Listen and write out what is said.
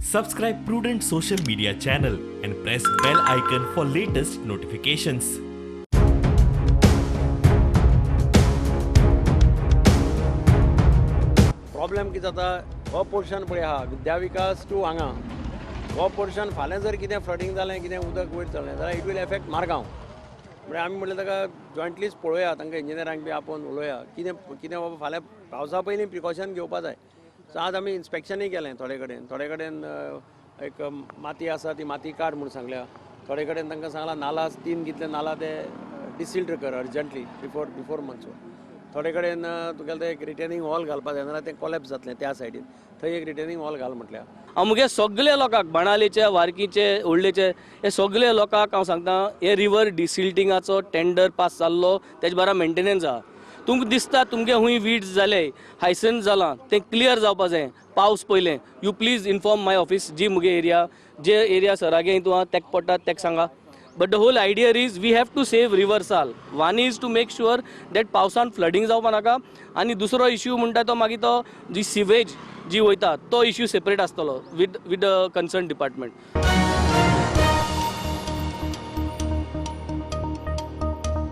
Subscribe Prudent Social Media channel and press bell icon for latest notifications. Problem कितें जाता, हो portion पळय आहा विद्याविकास टू हांगा, हो पोर्शन फाल्यां जर कितें फ्लडींग जालें, कितें उदक वयर चडलें जाल्यार it will affect Margao. म्हळ्यार आमी म्हणलें ताका जॉयंटलीच पळोवया, तांकां इंजिनियरांक बी आपोवन उलोवया, कितें कितें बाबा फाल्यां पावसा पयलीं प्रिकॉशन घेवपा जाय. सो आज आमी इन्स्पेक्शनूय केलें थोडे कडेन. थोडे कडेन एक माती आसा, ती माती काड म्हूण सांगल्या. थोडे कडेन तांकां सांगलां नाला तीन कितले नाला ते डिसिल्ट कर अर्जंटली बिफोर मॉन्सून. थोडे कडेन तुगेलें ते एक रिटेनिंग वॉल घालपा जाय, नाल्यार तें कॉलेप्स जातलें त्या सायडीन, थंय एक रिटेनिंग वॉल घाल म्हटल्या. हांव मुगे सगळे लोकांक, बाणावलेचे, वार्कीचे, होडलेचे, हे सगळे लोकांक हांव सांगता, हे रिवर डिसिल्टिंगाचो टेंडर पास जाल्लो, तेजे बारा मेंटेनन्स आहा. तुमकां दिसता तुमगे खूंय वीड्स जाले, हायसन्स जालां, तें क्लियर जावपा जाय पावस पयलें. You please inform my office. जी मुगे एरिया, जे एरिया सरागे हितून आहा तेक पडटा तेक सांगा. But the whole idea is we have to save River Sal. One is to make sure that पावसान फ्लडींग जावपा नाका आनी दुसरो इश्यू म्हणटा तो मागीर तो जी सिवेज जी वयता तो इश्यू सेपरेट आसतलो with the concern department.